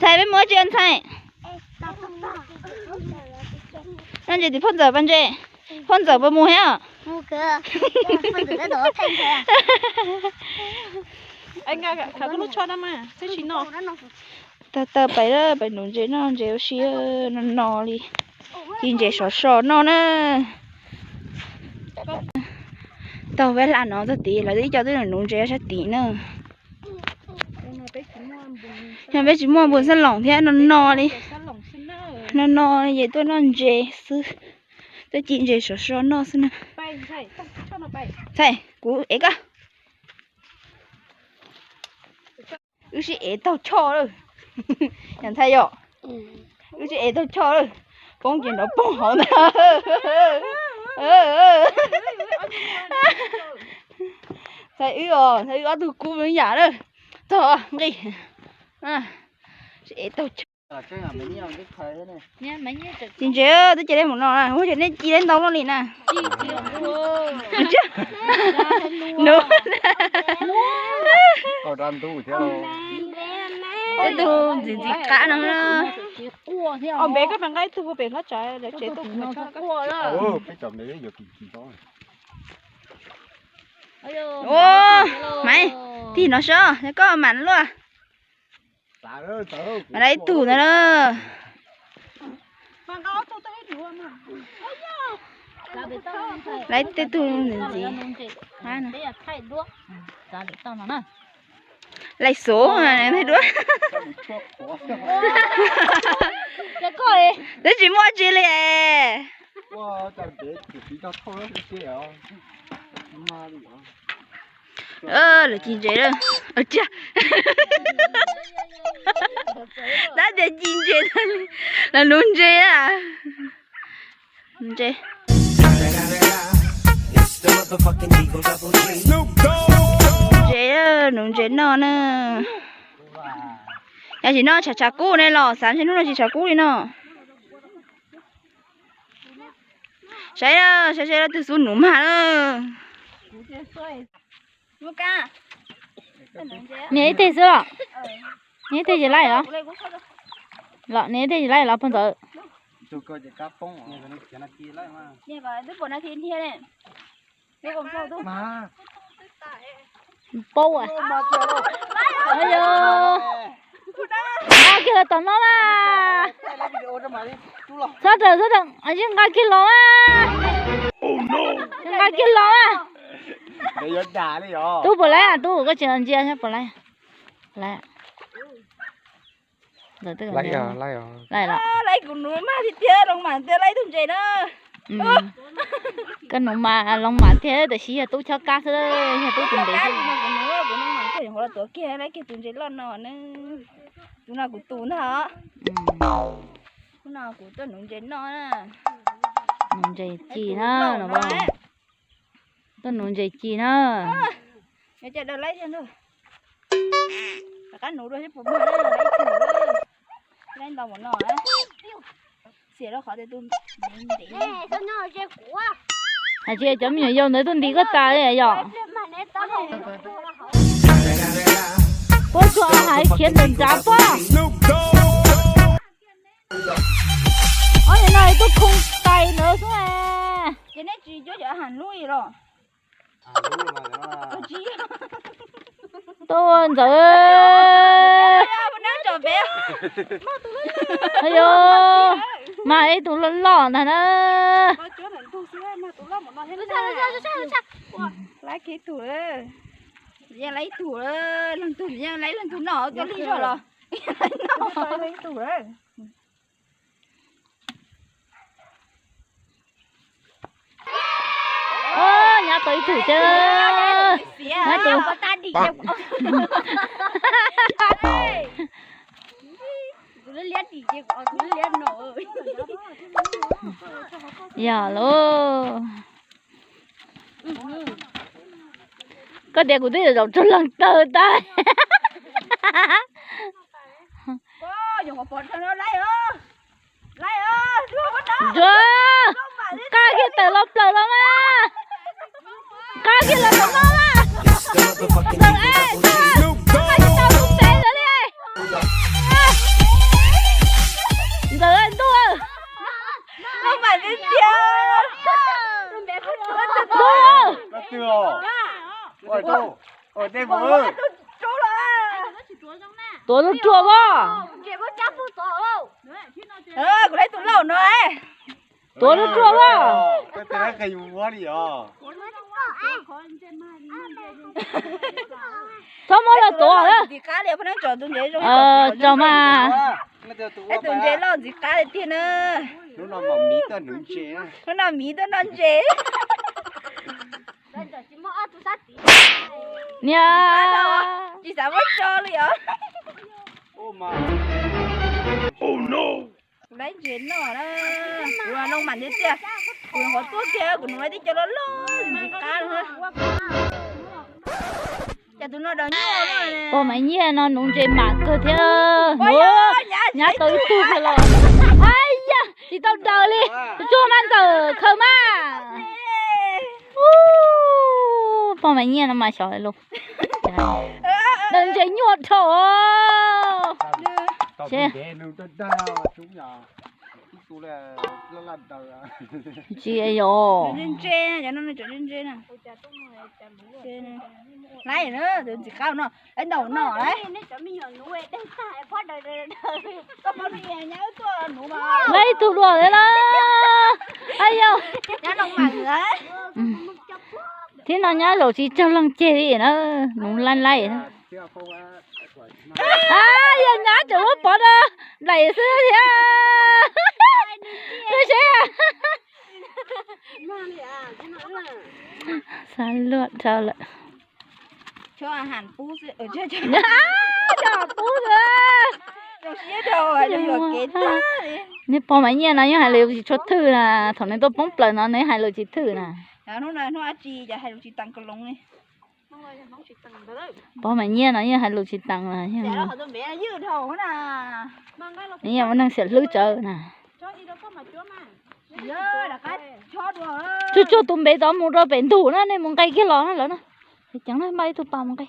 Ntxhais, peb mus ua tsi ntxhais? Noj ntses tim phauj ntxawm pas ntses. Phauj ntxawm puas mus thiab? Tag tag pais, pais nuv ntses noj ntses ua si no no li. Ci ntses sov so noj na. Taug peb hla no txog tid lawv twb coj twb nuv ntses sab tid na. Yog peb tsis muaj npus xab loos thiab no no li. No no ces tuaj noj ntses xwb. Tuaj ci ntses sov so noj xwb na. Ntxhais, kuv ev koj. Wb sib ev taug choj lawm. Yog ntxhais yom, wb sib ev taug choj lawm. Poob ces nrov poob hauv ntag. Ntxhais wb os, ntxhais wb ob tug kub yam lawm. Tog nqi. Sib ev taug choj. Ci ntses twb cia li mus no na, ua cas nej ci li ntau luaj li na. Tej tug ntxim ntxim qab no na. Npe koj nqa ib tug pem nqaij tsev tuaj. Maiv, tig no sob, koj mam luaj. Mas lawv ib tug ntawd na. Lawv tej tug ntxim ntxim. Laij xov duab. Twb tsis muaj tsi li. Lawv ci ntses, tab tias ci ntses, lawv nuv ntses. Ntses, ntses, nuv ntses noj na. Yog tsis noj tshav tshav kub ne los xav ntshe hnub no tsis tshav kub li no. Saib, saib saib leej twg xub nuv mag na. Nias ib teg xwb los? Nias ib teg ces laij los? Los nias ib teg ces laij los pog ntxawm? Paub a. Nqa kiag los tom no mas. Txhob raws, txhob raws, nqa kiag los mas. Nqa kiag los mas. Tub puas laib, tub koj tsis ntsia puas laib. Laij, laij kuv nuv mag tiag tiag, Loov Mam tias laij ib tug ntses na. Koj nuv mas Loov Mam tiag, tab sis yog tub chob kab xwb, yog tub tus ntev xwb. Kuv nuv, kuv nuv mas koj yuav hauv los tuav kiag laij kiag tus ntses loj no na. Tus no kuv tus ntag. Hnub no kuv tuaj nuv ntses noj na. Nuv ntses ci na. Tuaj nuv ntses ci na. Rov qab nuv dua seb puas mag, laij ntau mus no. Xiam rau qhov tias tus ntev. Hais tias cov me nyuam yaus ntawd tuaj ntim koj tas yom. Puab tsuas hais khiav ntawm nrad puab. Ob niag no tuaj khoo tais ntawd xwb. Ces nej tsis cuab cov a has lub los? Tuaj ntxawm. Ayo, mag ib tug loj loj ntag na. Laij kiag ib tug, yeej laij ib tug, leej twg yeej laij leej twg noj cov li zog los. Nyab tau ib tug thiab. Nyab tus Yog lauj. Koj tias kuv twb zaum tsuag leeg tawg tag. Ntsuag, nqa kiag tawm los plaws los mas. Nqa kiag los plaws los mas. Tawm es, nqa kiag tau lub pem ntawd li. Tuav lub ruaj voj. Kuv leej tus lauj no. Tuav lub ruaj voj. Txhob muab los tuav. Tso mas. Tus ntses loj ntxim qab li tiag na. Hnub no miv tuaj noj ntses. Niag, tsis xav muab tso li os. Kuv laib ntses noj na. Kuv loo mam tiag tiag. Kuv qhov tuaj kiag kuv hnov tib co loj loj ntxim qab no. Cas tus no daws nyuaj. Pog Maiv Nyiaj no nuv ntses mam kawg thiab. Nyab tau ib tug kawg los. Ai ya, tsis tau daws li. Tsuag mas ntxawm khaws mas. Pog Maiv Nyiaj no mas xyov los. Daws ntses nyuaj dhau. Tsis yog. Laib na, tus ntxim qab no, laib ntau no lauj. Laib ib tug dua thiab na. Ai yog. Thiab no nyab zaum tsis tsawg leej ceg li na, nuv laib laib. Yog nyab tseem muab pov rau nplaim xwb thiab. Lub seb. Xav luaj dhau lawm. Cov pub xwb. Neb pog Maiv Nyiaj no yeej hais lus tsis tshua thwj na, thaum nws tuaj poob plaws no nws hais lus tsis thwj na. Pog Maiv Nyiaj no yeej hais lus tsis teev na. Nws yog ua neeg xiam hlwb tsawv na. Tsuag tsuag tus npe tod mus rau pem ntug na, nej mus nqe kiag los na lawv na. Ceev na, npaj ib tug pas mus nqe.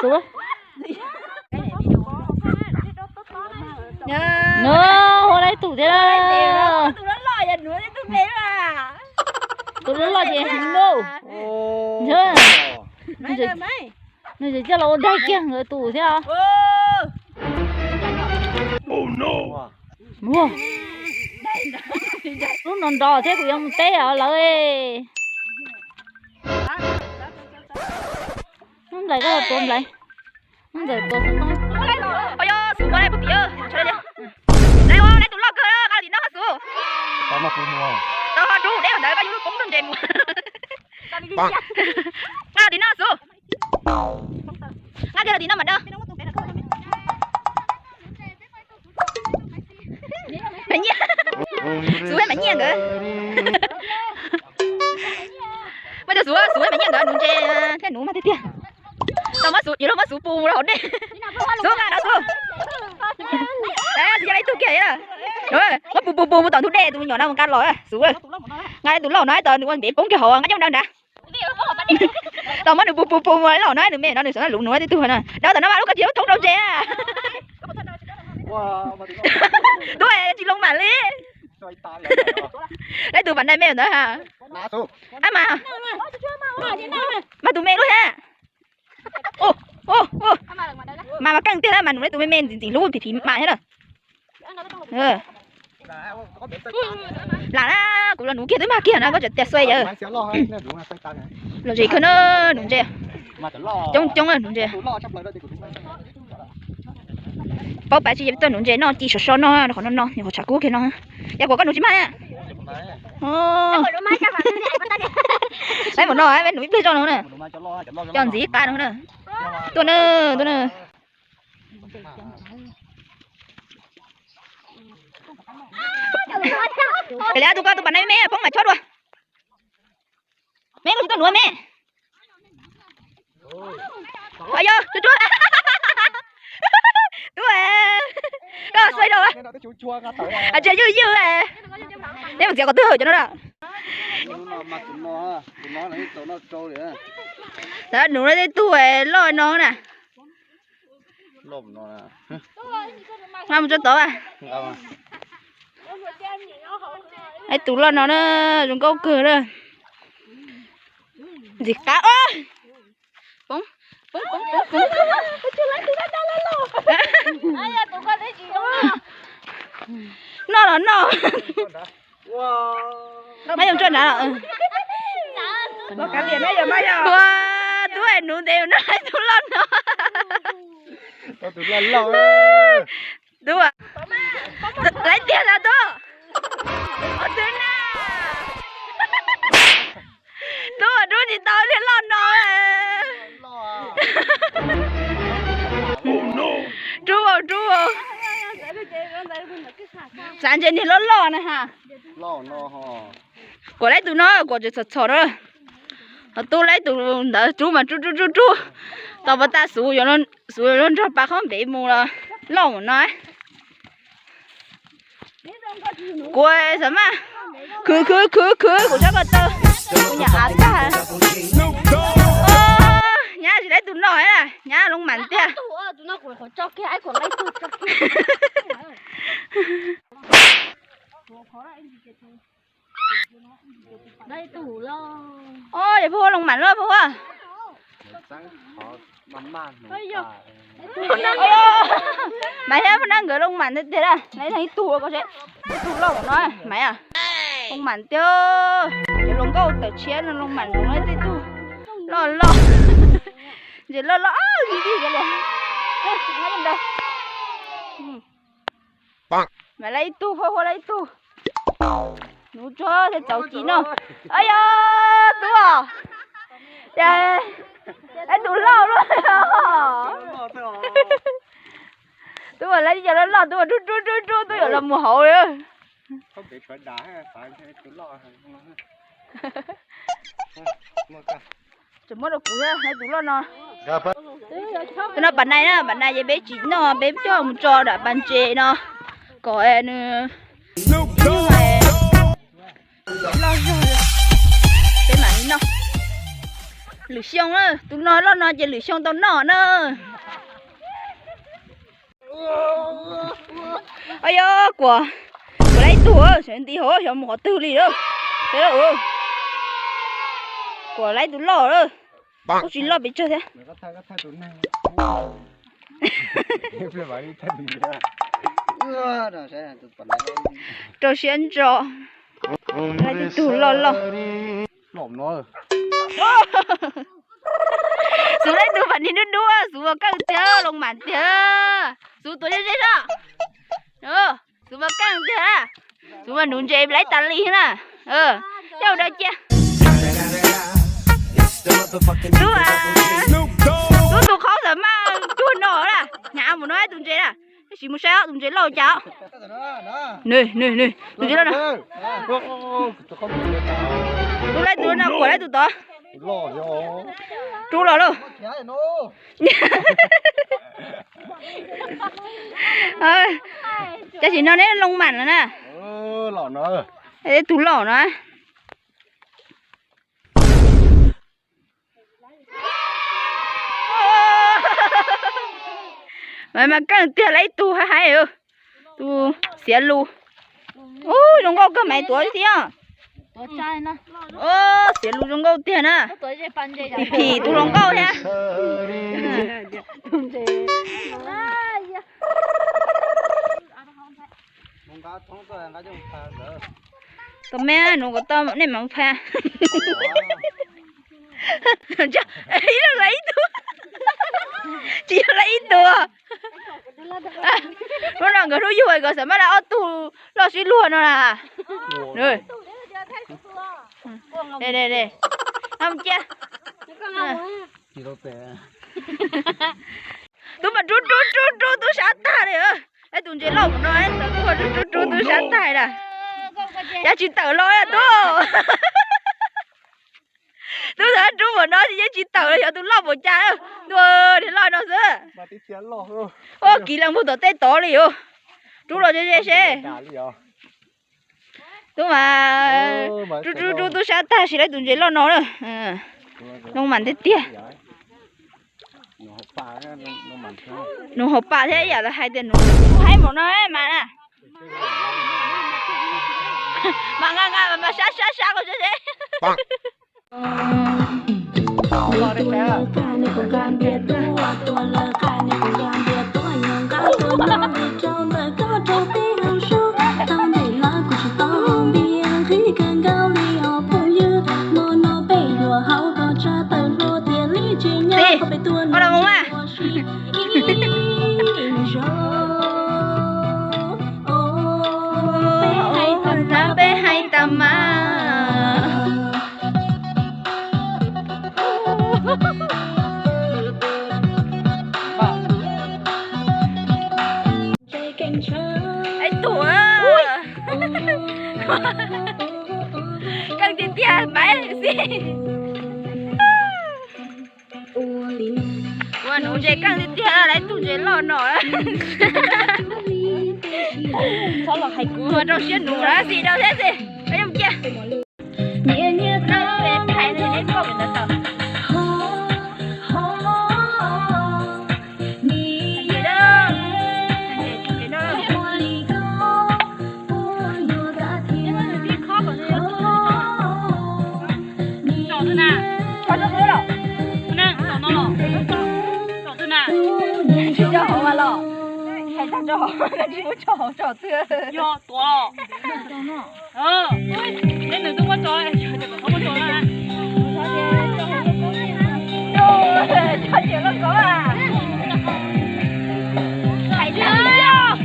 Xub, no hu laib tus thiab. Tus loj loj ces no. Nws tseem coj los ua daig kiag nkawd tus thiab. Lub no nrov thiab kuv yuav mus teb os lawv. Hnub Nplais koj tuav Nplais. Hnub Nplais tuav xov tooj. Yog Xub ua laib puag tim, laib ua laib tus loj kawg nqa tim no Xub. Tau ho rub deb ntawd koj yuav lub poob tog ntses mus. Nqa tim no Xub. Nqa kiag tim no mas da. Maiv Nyiaj. Xub thiab Maiv Nyiaj nkawd. Muab cov Xub, Xub thiab Maiv Nyiaj nkawd nuv ntses thiab nuv mas tiag tiag. Tau muab Xub, yuav luag muab Xub pus mus rau hauv dej. Xub nqa no Xub. Tsis yog ib tug kiag. Muab pus pus pus mus tom ntug dej tus me nyuam no mus nqa los Xub. Nqa tus loj no tod nws ua ntev poob kiag hauv nqa coj nrad nrad. Tau muab nws pus pus pus mus loj no nws me no nws xav lus nuv tib tug na. Dab tom no mas lub ko tsis lub thoob rau ntses. Tub tsis loo mam li. Laib tus pas nai me ntawd ha. Mas, mas tus me lub thiab. Mas mas keej tiag mas nuv laib tus me me ntxim ntxim hlub phim phim mas thiab na. Lam na, kuv los nuv kiag twb mag kiag na koj tseem tias xuav yawg. Lom zem kawg na, nuv ntses. Coob coob nuv ntses. Paub pav tsis yog tuaj nuv ntses noj ci sov so noj qhov no no, qhov tshav kub kiag no. Yog kuv koj nuv tsis mag. Laib mus no, nuv ib pliag zoj no na. Coj ntxiv ib qab no na. Tuaj na, tuaj na. Li tus ko tus pas nai me poob mas chob dua. Me koj tsis tuaj nuv me. Yog tsuag tsuag. Tub, koj xuav rau. Tsis ywj ywj. Neb mus txiav qhov twg cov no da. Nuv no tej tug loj no na. Nqa mus tso tod. Ib tus loj no na, zoo nkauj kawg na. Ntxim qab os. Poob, poob, poob, poob, poob. Noj los noj. Maj yoo tso nrad los. Ua, tub es nuv ntev no, tub loj no. Tub, lawv tiag los tub. Tub na. Tub rub tsis tau niag loj no. Rub, rub. Xav ntse niag loj loj na ha. Kuam laib tus no, kuam tseem txhom txhom no. Ho tub laib tus ntawd rub mas rub rub rub rub. Tau pas tas xuv, xuv yuav luag nrog pas qhob npev mus los loj mus no. Kuv xav mas khwv khwv khwv khwv kuv sab ko taw, kuv nyam av tag. Nyab tsis laib tus no, nyab loo mam tiag. Os, yog Phaj Huab loo mam loj Phaj Huab. Maiv thiab Phaj Nab nkawd loo mam tiag tiag, lawv ib tug ko, ib tug loj no, Maiv, loo mam tiag. Cov hluas nkauj tawm tshiab no loo mam no, tej tug loj loj, ntses loj loj li li. Maiv lawv ib tug, Phaj Huab lawv ib tug. Nuv tso thiaj txaus ci no. Yog tub os. Ces ib tug loj luaj. Tub lawv cov loj loj, tub rub rub rub rub, tub yuav los mus hauv. Tseem muab rau kuv thiab, tus loj no. Tus no pas nais na, pas nais ces peb tsis noj, peb coj mus tso nram pas ntses no kom nws loj zog, peb mam li noj. Lwm xyoo na, tus no loj no ces lwm xyoo tau noj na. Yog kuam, kuam laib ib tug, sawv nti hauv xyov mus qhov twg li lawm. Kuam laib tus loj lawm, kuj tsis loj pes tsawg thiab. Rau siab ntso, laib ib tug loj loj. Xuv laib tus pas nig dub dub, xuv ua keej tiag, loo mam tiag. Xuv tuav ze ze soj. Xuv ua keej tiag, xuv mas nuv ntses laib tas li na. Coj mus rau cia. Tub, tub tus qhaub xav maj cuag no na, hnyav mus no tus ntses na. Tab sis mus saib tus ntses loj cas. Nws, nws, nws, tus ntses loj no. Tub laib tus no, kuam laib tus tod. Rub los lauj. Tam sim no neb loo mam lawm na. Tus loj no. Mas mas keej tiag, laib ib tug haib haib, tus xiav lus. Ub, zoo nkauj kawg, Maiv tuav thiab. Xiav lus zoo nkauj tiag na. Phim phim tus hluas nkauj thiab. Tus me nuv kom tau nej mam pha. Ib leeg laib ib tug, tsis yog laib ib tug. Hnub no nkawd hlub yug nkawd xav maj laib ob tug loj sib luag no na. Cia. Tub mas rub rub rub rub tub sab tag li. Tus ntses loj mus no, rub rub rub tub sab tag li. Yog tsis tawm los tub. Tub txawm rub mus no yeej tsis tawm li, xyov tus loj npaum cas, tus niag loj no xwb. Ua kiv lees mus tom tej tod li os. Rub los ze ze seb. Tub mas rub rub rub tub sab tag, sim laib tus ntses loj no na. Loo mam tiag tiag. Nuv hauv pas thiab, ib yam li hais tias nuv haib npaum no mas na. Mas nqa nqa mas sab sab sab ko seb. Hola, mamá. Peb hais tas mas. Ib tug. Keej tiag tiag, npaiv xwb. Ua nuv ntses keej tiag tiag, lawv ib tug ntses loj no. Txhob los hais kuv, rau siab nuv lawm xis rau thiab xis. Peb mus cia. Tsis coj hauv mas los, hais tag tso hauv, tsis muab tso hauv tso twg. Yog tuav. Neb nws twb muab tso, tsis muab tso na. Tso ces loj kov a. Hais tag,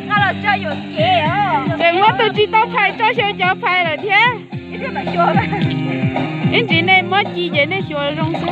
no los tso yuam kev. Tseem muab tus tsis tau phais tso xyaw cov phais lawm thiab. Ib ntsis nej muab ci ces nej xyuas zoo xwb.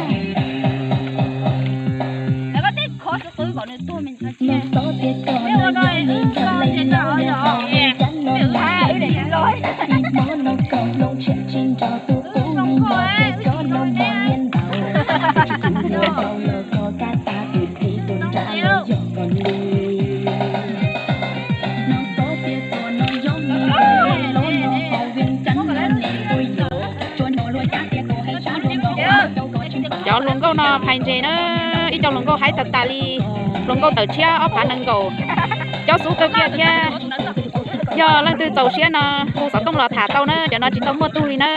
Cov hluas nkauj no phais ntses na, ib co hluas nkauj haib tas tas li. Hluas nkauj tawm tshiab ob phav nees nkaum, cob xub kawg kiag thiab. Yog leej twg txaus siab no hu xov tooj los tham tau na, cov no tsis tau muaj tug li na.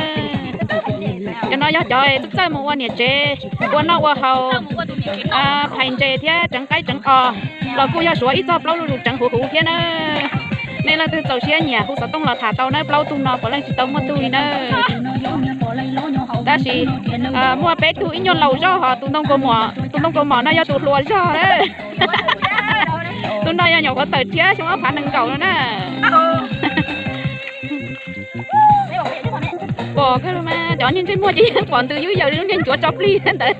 Cov no yog cov txawj mus ua niam tsev, ua noj ua haus, phais ntses thiab tseev qaib tseev os, los kuj yog suav ib txoj plaub zuj zus tseev huv huv thiab na. Nej leej twg txaus siab nyiam hu xov tooj los tham tau na, plaub tug no puav leej tsis tau muaj tug li na. Tab sis muaj peb tug ib nyuag laus zog hos, tus ntoo kaus mom no yog tus hluas zog. Tus no yog nyuam qhuav tawm tshiab xyoo ob phav nees nkaum no na. Pom kawg los mas, cov niag ntsej muag ces yeej pom ntws yub yawm li lub niag ncuav tso plig ntawd.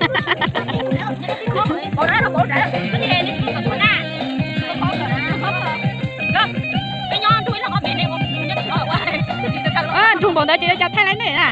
Nrug npaum ntawd ces yuav cas thaij laib nej na.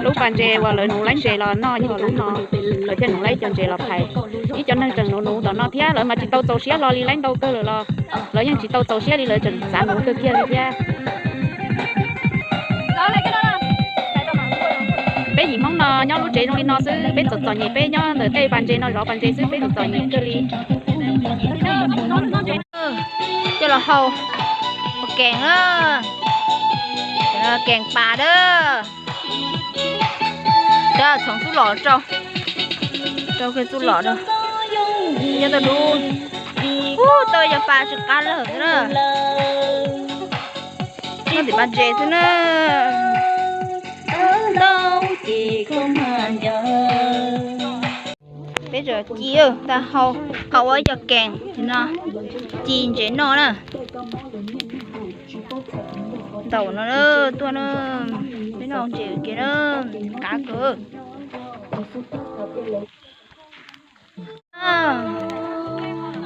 Lub pas ntses uas lawv nuv laib ntses los noj yog lub no, lawv thiaj nuv laib cov ntses los phais. Ib co neeg tseem nuv nuv tom no thiab, lawv mas tsis tau txaus siab hlo li, laib ntau kawg lawm los lawv yeej tsis tau txaus siab li, lawv tseem xav nuv kawg kiag li thiab. Peb yim Hmoob no nyob lub tsev zoo li no xwb, peb txom txom nyem, peb nyob ntawm tej pas ntses no zov pas ntses xwb, peb txom txom nyem kawg li. Coj los hau kees na, kees pas na. Txhoov txuj lom rau, rau kiag txuj lom rau. Nyob tau dub, ub, tau yog pas tsis qab lawm na. Nyob tim pas ntses xwb na. Peb tseem ci tag hau, hau ua ib co kees no, ci ntses noj na. Ntaum no tuaj na, peb noj ntses kiag na, qab kawg.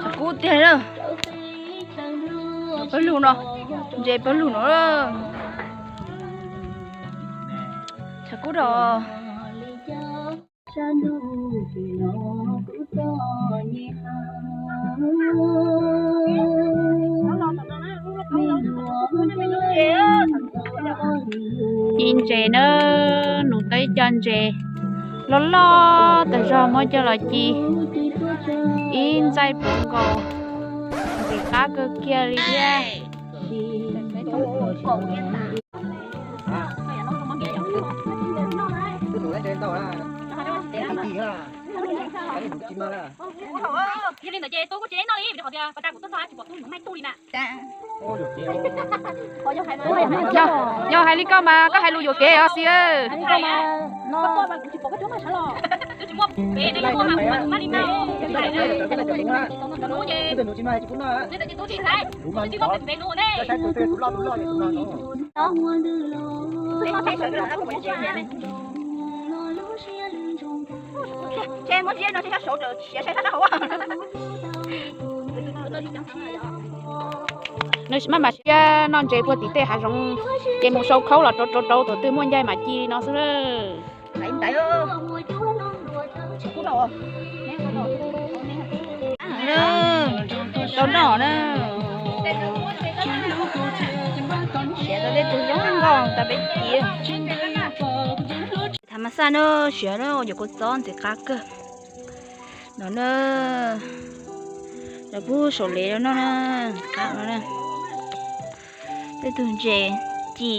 Tshav kub tiag na, pawg lug no, ntses pawg lug no, tshav kub rau. Ci ntses na, nug tau ib co ntses loj loj tas zog muab coj los ci ib ntxaij puv nkaus, ntxim qab kawg kiag li thiab. Yog hais li koj mas koj hais lus yuam kev os xi. Maj mam siab noj ntses puag tim tej hav zoov, ces mus sau khaub los rauv rauv rauv, thaum twg muaj ncaig mam ci li no xwb lawm. Tau noj na. Siav tau tej tug zoo nkauj tau peb ci. Thav mas xaj na, siav na, ua cov kua txob ntxim qab kawg. No na, lawv pub saum lev no na, qab no na. Tej tug ntses ci.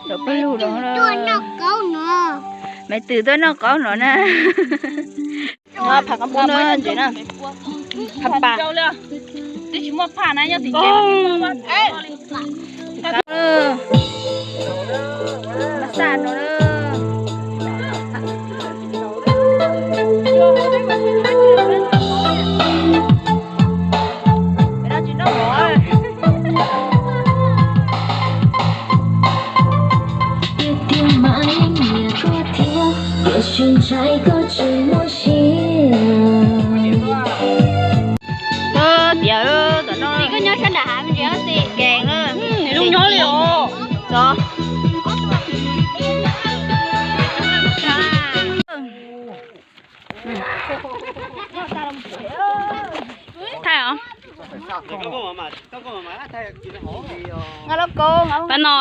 Lawv pub lug no. Maiv Twm tuaj noj qaub no na. Pham qab pub na ntses na. Pham pas. Twb tsis muaj phaj na, nyob tim ntses. Mas xaj no na. Tiav, koj nyob sab nram hav me ntsis xwb. Kev, zoo nyob li os. Txog. Thaij os. Pab no,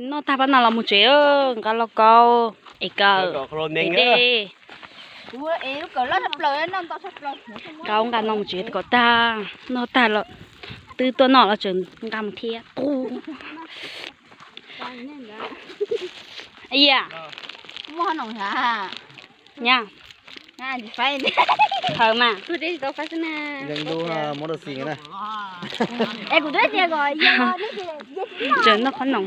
noj tag pab no los mus tsev, nqa lauj kaub es kawm es dej. Kaub nqa no mus tsev kom tag, noj tag los twb tuaj noj los tseem nqa mus thiab. Ua, nyab, thawm mas. Tseem noj qhob noom.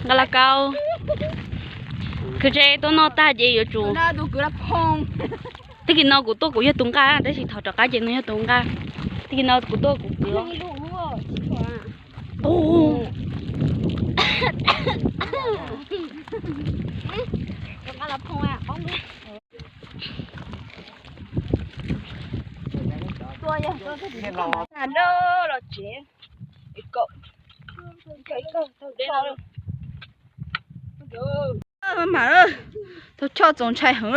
Nqa lauj kaub. Khwv tsev tuaj noj tag ces yuav tsum. Tag kis no kuv tuaj kuv yog tus nqa, tab sis thaum rov qab ces nws yog tus nqa. Tag kis no kuv tuaj kuv kwv. Los tsev. Mam, tau choj txaus ntshai heev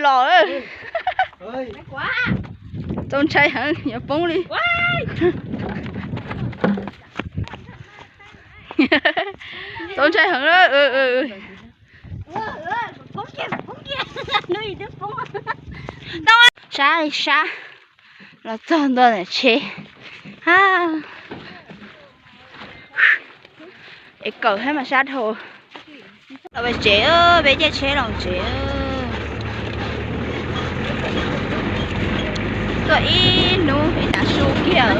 lawm. Los, txaus ntshai heev yuav poob li. Txaus ntshai heev lawm. Sab li sab, los txog ntua ntawm tsheb. Es kawm thiab mas sab dhau. Los pem tsev, peb caij tsheb los tsev. Tuaj ib hnub ib tav su kiag.